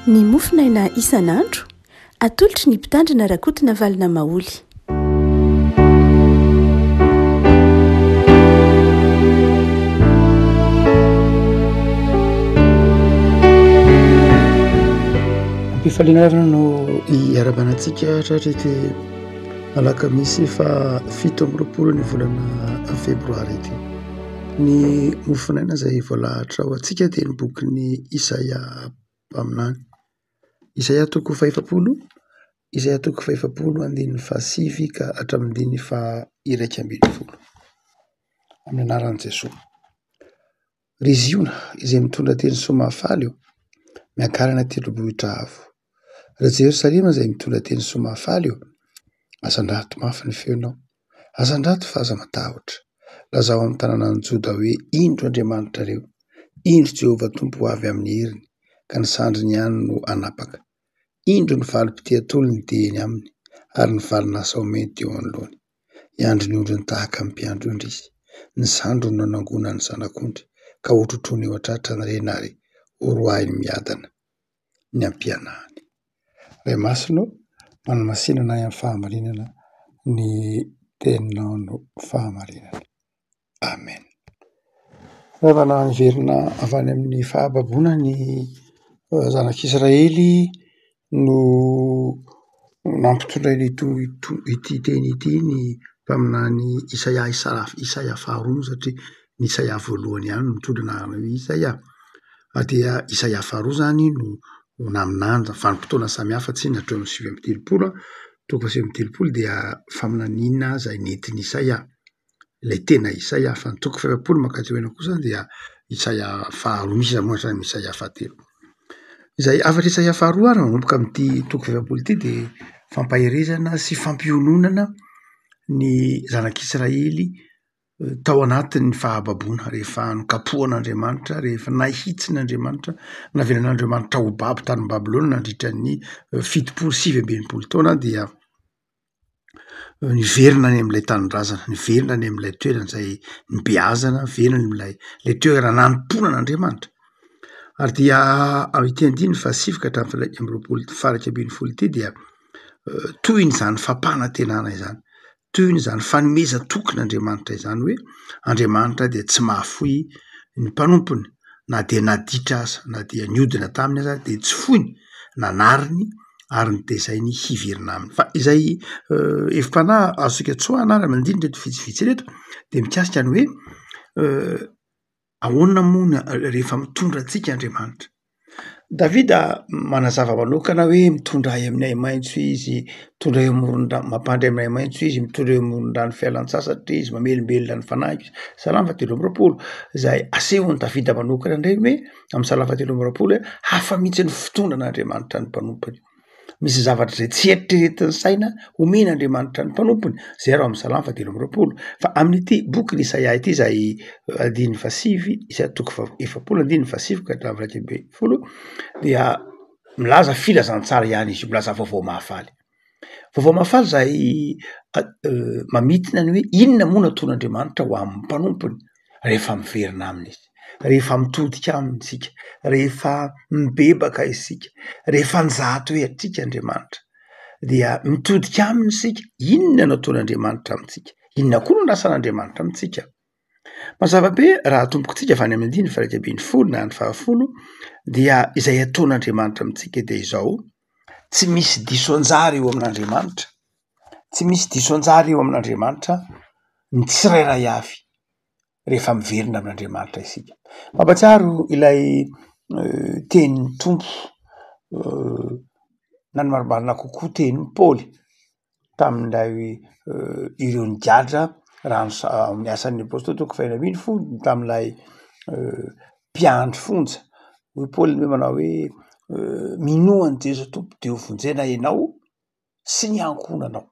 Ny mofonaina isan'andro, atolotry ny Mpitandrina Rakotonavalona Maholy. Ampifaliana havana no iarahabana antsika hatratra ity alakamisy faha 27 ny volana febroary ity. Ny mofonaina izay voalahatra ho antsika dia ny bokin'i Isaia mpaminany. Isaia toko faha-efapolo, Isaia toko faha-efapolo andininy fahasivy ka hatramin'ny andininy faha-iraika ambin'ny folo. Amin'ny anaran'i Jesoa. Ry Ziona izay mitondra teny soa mahafaly ô, miakara any an-tendrombohitra avo. Ry Jerosalema izay mitondra teny soa mahafaly ô, asandrato mafy ny feonao, asandrato fa aza matahotra. Lazao amin'ny tanànan'i Joda hoe, Indro Andriamanitrareo, indro Jehovah Tompo ho avy amin'ny heriny, ka ny sandriny ihany no hanapaka. Indro ny valim-pitia atolony dia eny aminy, ary ny valin'asa omeny dia eo anoloany. Hiandry ny ondriny tahaka ny mpiandry ondry izy. Ny sandriny no hanangonany ny zanak'ondry, ka hotrotroiny eo an-tratrany ireny ary horoahiny miadana ny ampianahany. Ray Masina ô, manamasina anay amin'ny fahamarinana, ny teninao no fahamarinana. Amen. Fanaovana niverina avy any amin'ny fahababoana ny zanak'Israely no nampitondrainy ity teny ity ny mpaminany Isaia, Isaia faharoa moa satria ny Isaia voalohany ihany no mitondra anarana hoe Isaia. Fa dia Isaia faharoa izany no naminany, vanim-potoana samihafa tsinona hatreo amin'ny 39, toko faha 39 dia faminaniana izay nentin'i Isaia. Ilay tena Isaia fa ny toko faha-efapolo mankaty aoriana kosa dia Isaia faharoa, misy moa hatrany amin'ny Isaia fahatelo. Izay hafatr' Isaia faharoa ary manomboka amin'ity toko faha-efapolo ity dia fampaherezana sy fampiononana ny zanak'Isiraely tao anatin'ny fahababoana rehefa nokapohan'Andriamanitra, rehefa nahitsin'Andriamanitra, navelan'Andriamanitra ho babo tany Babylona nandritra ny 69 taona dia niverina any amin'ilay tanindrazana, niverina any amin'ilay toerana izay nibeazana, niverina any amin'ilay ilay toerana nanompoana an'Andriamanitra. Ary dia ity andininy fahasivy ka hatramin'ny faha-iraika amby roapolo faha-iraika ambin'ny folo ity dia tohin'izany fampanantenana izany, tohin'izany fanomezan-tokin'Andriamanitra izany hoe Andriamanitra dia tsy mahafoy ny mpanompony na dia naditra aza, na dia niodina taminy aza dia tsy foiny, nanariny ary notezainy hiverina aminy. Fa izay hevi-panahy azontsika tsoahina ary amin'ny andininy ireto vitsivitsy ireto dia mikasika ny hoe ahoana moa ny rehefa mitondra antsika Andriamanitra. Davida manazava manokana hoe mitondra ahy amin'ny ahi-maitso izy, mitondra eo amoron-drano, mampandry amin'ny ahi-maitso izy, mitondra eo amoron-drano fialan-tsasatra izy, mamelombelona ny fanahiko izy. Salamo fahatelo amby roapolo, izay asehon'i Davida manokana indray hoe amin'ny salamo fahatelo amby roapolo hoe hafa mihitsy ny fitondran'Andriamanitra ny mpanompony. Misy zavatra izay tsy eritreretin'ny saina omen'Andriamanitra ny mpanompony, zay raha ao amin'ny salamo fahatelo amby roapolo. Fa amin'ity bokin'i Isaia ity izay andininy fahasivy, Isaia toko faha-efapolo andininy fahasivy ka hatramin'ny 11 dia milaza filazantsara ihany izy io, milaza vaovao mahafaly. Vaovao mahafaly izay mamintina ny hoe inona moa no ataon'Andriamanitra ho amin'ny mpanompony rehefa miverina aminy izy, rehefa mitodika aminy isika, rehefa mibebaka isika, rehefa nizaha toetra Andriamanitra dia mitodika aminy isika, inona no ataon'Andriamanitra amintsika? Inona koa no andrasan'Andriamanitra amintsika? Mazava be raha atombokontsika avy any amin'ny andininy faha-iraika ambin'ny folo na ny fahafolo dia izay ataon'Andriamanitra amintsika dia izao, tsy misy diso anjara eo amin'Andriamanitra, tsy misy diso anjara eo amin'Andriamanitra ny tsirairay avy rehefa miverina amin'Andriamanitra isika. Mampahatsiaro ilay tenin'ny Tompo na ny marimarina kokoa tenin'i Paoly. Tamin'ilay ireo nigadra raha ny amin'ny asan'ny apôstôly toko faha-enina ambin'ny folo tamin'ilay mpiandry fonja, hoy Paoly hoe manao hoe minoa an'i Jesoa Tompo de ho vonjena ianao sy ny ankohonanao.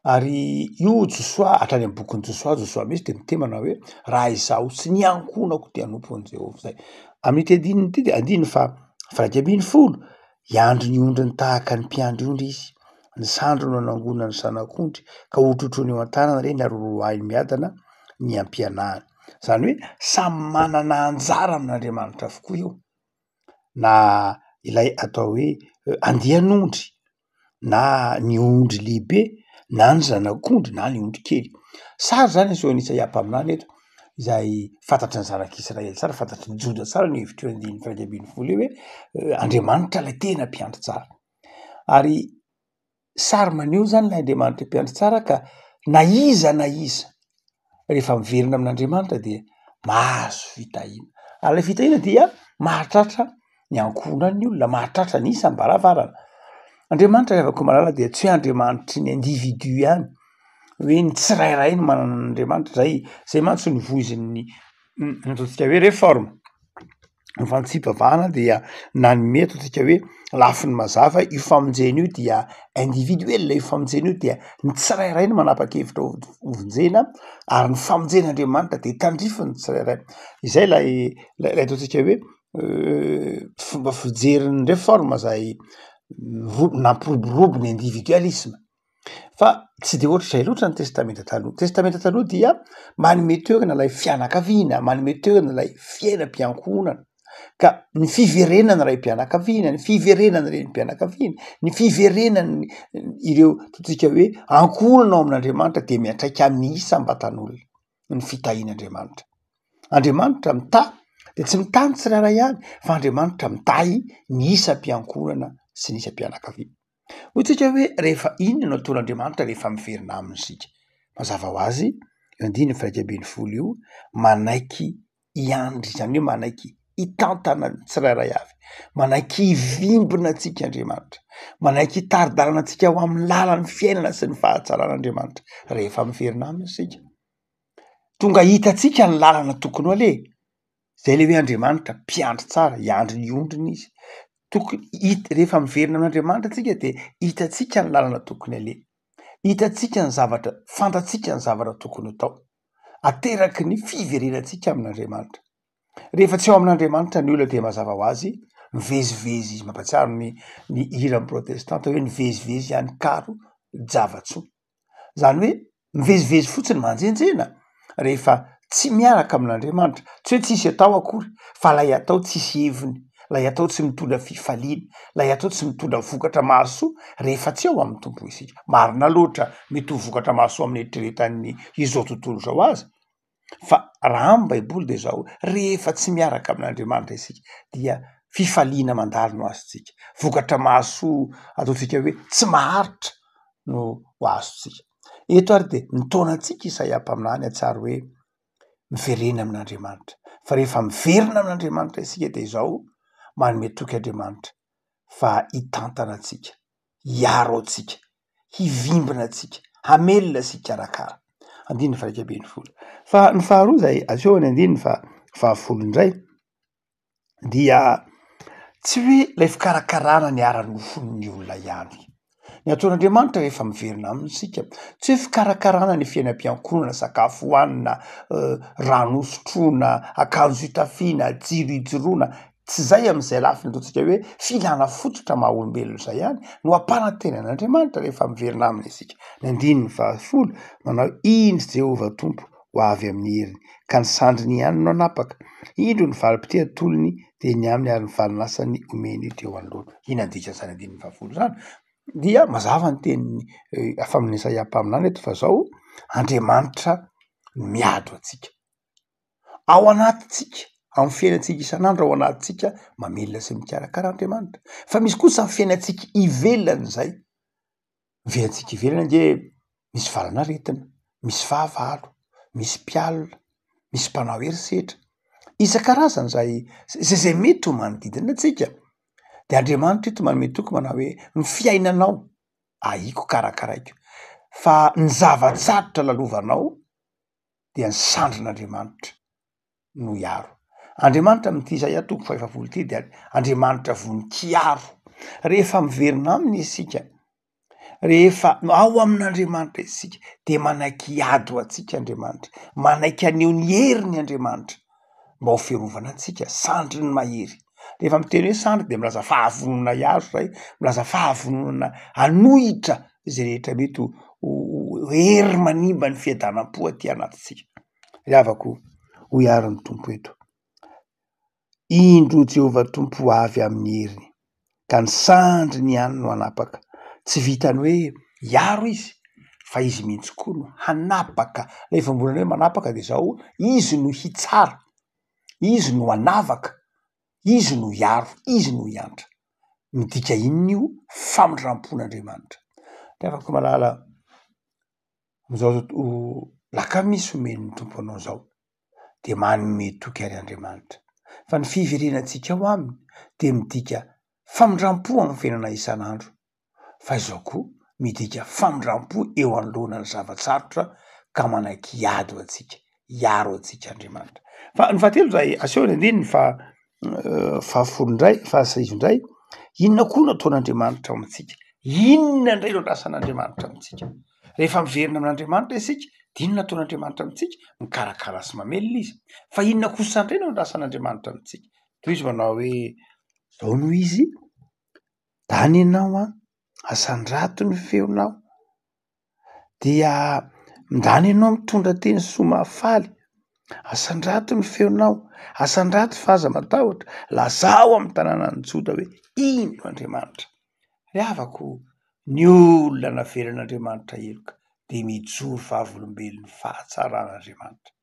Ary io Josoa hatrany amin'ny bokin'i Josoa, Josoa mihitsy de miteny manao hoe raha izaho sy ny ankohonako te hanompo an'i Jehovah zay. Amin'ity andininy ity de andininy faha-iraika ambin'ny folo, hiandry ny ondriny tahaka ny mpiandry ondry izy. Ny sandriny no hanangona ny zanak'ondry ka hotrotroiny eo an-tanana ireny ary horoahiny miadana ny ampianahany. Izany hoe samy manana anjara amin'Andriamanitra avokoa io, na ilay atao hoe andian'ondry na ny ondry lehibe na ny zanak'ondry na ny ondry kely. Sary zany asehon'i Isaia mpaminany eto izay fantatry ny zanak'Israely tsara, fantatry ny Joda tsara ny hevitr'io andininy faha-iraika ambin'ny folo io hoe Andriamanitra ilay tena mpiandry tsara. Ary sary maneho zany ilay Andriamanitra mpiandry tsara ka na iza na iza rehefa miverina amin'Andriamanitra dia mahazo fitahiana, ary ilay fitahiana dia mahatratra ny ankohonan'ny olona, mahatratra ny isam-baravarana. Andriamanitra ry havako malala dia tsy hoe Andriamanitry ny individu ihany, hoe ny tsirairay no manana an'Andriamanitra, zay zay mantsy no voizin'ny ny ataontsika hoe réforme. Ny fanitsipavahana dia nanome ataontsika hoe lafiny mazava io famonjena io dia individuel io famonjena io dia ny tsirairay no manapa-kevitra ho vonjena ary ny famonjen'Andriamanitra dia tandrifiny ny tsirairay. Izay ilay ilay ataontsika hoe fomba fijerin'ny réforme zay nampiroborobo ny individualisme. Fa tsy de ohatr'izay loatra ny testamenta taloha, testamenta taloha dia manome toerana ilay fianakaviana, manome toerana ilay fiainam-piankohonana ka ny fiverenana raim-pianakaviana, ny fiverenana renim-pianakaviana, ny fiverenany ireo ataontsika hoe ankohonana ao amin'Andriamanitra dia miantraika amin'ny isam-batan'olona ny fitahian'Andriamanitra. Andriamanitra mitahy de tsy mitahy ny tsirairay ihany fa Andriamanitra mitahy ny isam-piankohonana sy ny isam-pianakaviana. Hoy tsika hoe rehefa inona no ataon'Andriamanitra rehefa miverina aminy isika? Mazava ho azy, io andininy faha-iraika ambin'ny folo io, manaiky hiandry, izany hoe manaiky hitantana ny tsirairay avy, manaiky hivimbina antsika Andriamanitra, manaiky hitari-dalana antsika ho amin'ny lalan'ny fiainana sy ny fahatsarana Andriamanitra rehefa miverina aminy isika. Tonga hitantsika ny lalana tokony ho aleha. Zay le hoe Andriamanitra mpiandry tsara, hiandry ny ondriny izy. Tokony hit- rehefa miverina amin'Andriamanitra tsika de hitantsika ny lalana tokony aleha, hitantsika ny zavatra, fantatsika ny zavatra tokony ho atao, ateraky ny fiverenantsika amin'Andriamanitra. Rehefa tsy ao amin'Andriamanitra ny olona de mazava ho azy mivezivezy izy, mampatsiaro ny ny hiran'ny protestanta hoe nivezivezy ihany karo java-tsoa. Zany hoe mivezivezy fotsiny manjenjena rehefa tsy miaraka amin'Andriamanitra, tsy hoe tsisy atao akory fa lay atao tsisy heviny, lay atao tsy mitondra fifaliana, lay atao tsy mitondra vokatra mahasoa rehefa tsy ao amin'ny Tompo isika. Marina loatra mety ho vokatra mahasoa amin'ny eritreretan'ny izao tontolo izao aza fa raha amin'ny baiboly de zao rehefa tsy miaraka amin'Andriamanitra isika dia fifaliana mandalo no azontsika, vokatra mahasoa ataontsika hoe tsy maharitra no ho azontsika. Eto ary dia mitaona antsika Isaia mpaminany hahatsiaro hoe miverena amin'Andriamanitra, fa rehefa miverina amin'Andriamanitra isika dia izao manome toky Andriamanitra fa hitantana antsika, hiaro antsika, hivimbina antsika, hamelona sy hikarakara. Andininy faha-iraika ambin'ny folo. Fa ny faharoa izay asehony andininy fahafolo indray dia tsy hoe ilay fikarakarana ny ara-nofon'ny olona ihany. Ny ataon'Andriamanitra rehefa miverina aminy isika, tsy hoe fikarakarana ny fiainam-piankohonana, sakafo hohanina, rano hosotroina, akanjo hitafiana, jiro hijoroana, tsy izay amin'izay lafiny ataontsika hoe filana fototra maha olombelona izay ihany no ampanantenan'Andriamanitra rehefa miverina aminy isika. Ny andininy fahafolo manao indry Jehovah Tompo ho avy amin'ny heriny, ka ny sandriny ihany no hanapaka. Indro ny valim-pitia atolony dia ny aminy ary ny valin'asany omeny teo anoloana. Inona ny dikan'izany andininy fahafolo izany? Dia mazava ny teniny avy amin'i Isaia mpaminany eto fa zao, Andriamanitra miady ho antsika. Ao anatintsika, amin'ny fiainantsika isan'andro ao anatintsika mamelona sy mikarakara Andriamanitra. Fa misy kosa ny fiainantsika ivelan'izay. Ny fiainantsika ivelany ange misy valanaretina, misy fahavalo, misy mpialona, misy mpanao herisetra, isan-karazany zay zay zay mety ho manodidina antsika. De Andriamanitra eto manome toky manao hoe ny fiainanao ahiko karakaraiko fa ny zava-tsarotra lalovanao dia ny sandrin'Andriamanitra. no hiaro. Andriamanitra amin'ity Isaia toko fahaefapolo ity dia Andriamanitra vonon-kiaro. Rehefa miverina aminy isika, rehefa ao amin'Andriamanitra isika dia manaiky hiady ho antsika Andriamanitra, manaiky haneho ny heriny Andriamanitra mba ho fiarovana antsika, sandriny mahery. Rehefa miteny hoe sandry dia milaza fahavonona hiaro zay, milaza fahavononana hanohitra izay rehetra mety ho hery manimba ny fiadanam-po aty anatintsika. Ry havako, hoy àry ny Tompo eto, Indro Jehovah Tompo ho avy amin'ny heriny. Ka ny sandriny ihany no hanapaka. Tsy vitan'ny hoe hiaro izy fa izy mihitsy koa no hanapaka. Ilay voambolana hoe manapaka dia izao, izy no hitsara, izy no hanavaka, izy no hiaro, izy no hiantra. Midika inona io? Famindram-pon'Andriamanitra. Ry havako malala, amin'izao lakamisy omen'ny Tompo anao izao dia manome toky ary Andriamanitra fa ny fiverenantsika ao aminy dia midika famindram-po amin'ny fiainana isan'andro fa izao koa midika famindram-po eo anoloana ny zava-tsarotra ka manaiky hiady ho antsika, hiaro antsika Andriamanitra. Fa ny fahatelo izay aseho ny andininy fa fahafolo indray, fahasivy indray, inona koa no ataon'Andriamanitra ao amintsika? Inona indray no andrasan'Andriamanitra amintsika? Rehefa miverina amin'Andriamanitra isika de inona ataon'Andriamanitra amintsika? Mikarakara sy mamelona izy. Fa inona kosa indray no andrasan'Andriamanitra amintsika? Toy izy manao hoe zao no izy, dany ianao an, asandrato ny feonao, dia ndany ianao mitondra teny soa mahafaly, asandrato ny feonao, asandrato fa aza matahotra, lazao amin'ny tanànan'i Joda hoe indro Andriamanitra. Ry havako, ny olona navelan'Andriamanitra heloka dia mijoro vavolombelon'ny fahatsaran'Andriamanitra.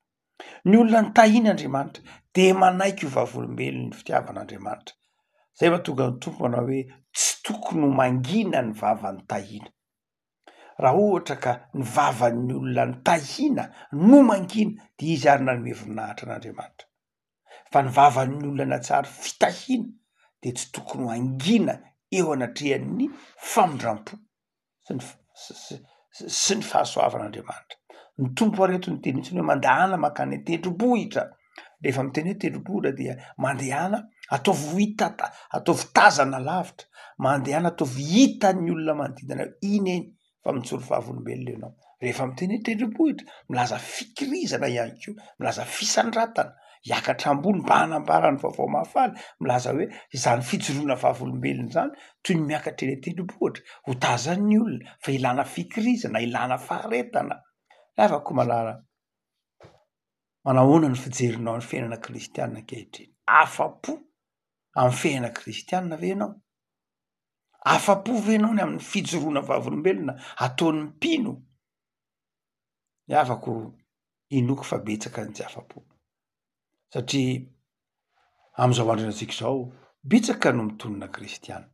Ny olona nitahian'Andriamanitra dia manaiky ho vavolombelon'ny fitiavan'Andriamanitra. Izay mahatonga ny Tompo manao hoe tsy tokony ho mangina ny vavan'ny tahiana. Raha ohatra ka ny vavan'ny olona nitahiana no mangina dia izy ary nanome voninahitra an'Andriamanitra. Fa ny vavan'ny olona nahatsiaro fitahiana dia tsy tokony ho hangina eo anatrehan'ny famindram-po sy ny sy ny fahasoavan'Andriamanitra. Ny Tompo ary eto niteny mihitsy hoe mandehana mankany an-tendrombohitra. Rehefa miteny hoe tendrombohitra dia mandehana ataovy ho hita ataovy tazana lavitra, mandehana ataovy hitan'ny olona manodidina anao iny eny fa mijoro vavolombelona ianao. Rehefa miteny hoe tendrombohitra, milaza fikirizana ihany koa, milaza fisandratana, hiakatra ambony mba hanambara ny vaovao mahafaly, milaza hoe izany fijoroana vavolombelona izany toy ny miakatra eny an-tendrombohitra, ho tazan'ny olona fa ilana fikirizana, ilana faharetana. Ry havako malala, manahoana ny fijerinao ny fiainana kristiana ankehitriny? Afa-po amin'ny fiainana kristiana ve ianao? Afa-po ve ianao ny amin'ny fijoroana vavolombelona ataon'ny mpino? Ny havako inoako fa betsaka ny tsy afa-po satria amin'izao andro iainantsika izao betsaka no mitonona kristiana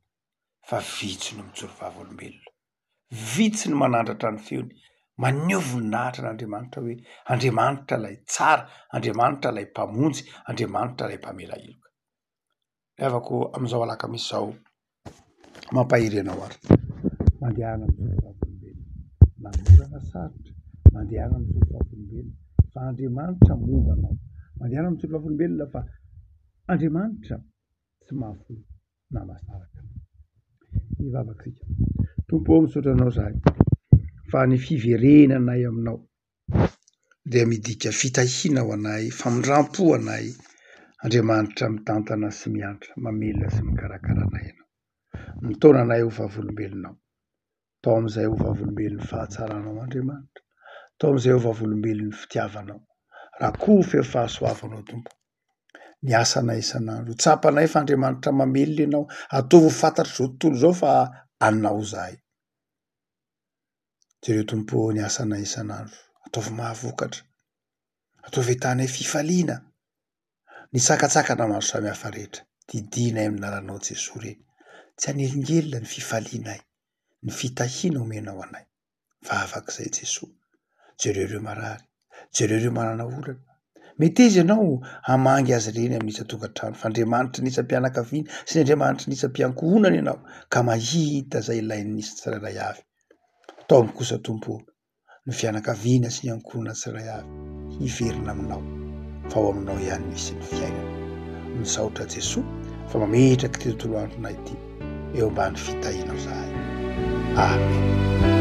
fa vitsy no mijoro vavolombelona, vitsy ny manandratra ny feony, maneho voninahitra an'Andriamanitra hoe Andriamanitra ilay tsara, Andriamanitra ilay mpamonjy, Andriamanitra ilay mpamela heloka. Ry havako amin'izao alakamisy izao, mampahery anao ary. Mandehana mijoro vavolombelona, na mora na sarotra, mandehana mijoro vavolombelona fa Andriamanitra momba anao. Mandehana mijoro vavolombelona fa Andriamanitra tsy mahafoy na mahasaraka anao. Hivavaka isika. Tompo ô, misaotra anao izahay fa ny fiverenanay aminao dia midika fitahiana ho anay, famindram-po ho anay, Andriamanitra mitantana sy miantra, mamelona sy mikarakara anay Ianao. Mitaona anay ho vavolombelonao. Tao amin'izay ho vavolombelon'ny fahatsaranao Andriamanitra, tao amin'izay ho vavolombelon'ny fitiavanao. Rakofy eo fahasoavanao Tompo ny asanay isan'andro. Tsapanay fa Andriamanitra mamelona Ianao. Ataovy ho fantatr'izao tontolo izao fa anao izahay. Jereo Tompo ô ny asanay isan'andro, ataovy mahavokatra, ataovy ahitanay fifaliana ny sakantsakana maro samihafa rehetra, didianay amin'ny anaranao Jesoa ireny, tsy hanelingelina ny fifalianay, ny fitahiana omenao anay, vavaka izay Jesoa, jereo ireo marary, jereo ireo manana olana, meteza ianao hamangy azy ireny amin'ny isan-tokantrano fa Andriamanitry ny isam-pianakaviana sy ny Andriamanitry ny isam-piankohonana ianao ka mahita izay ilain'ny tsirairay avy. Taomy kosa Tompo ô, ny fianakaviana sy ny ankohonana tsirairay avy hiverina aminao fa ao aminao ihany misy ny fiainana. Misaotra Jesoa fa mametraka ity tontolo andronay ity eo ambany fitahianao zahay. Amen.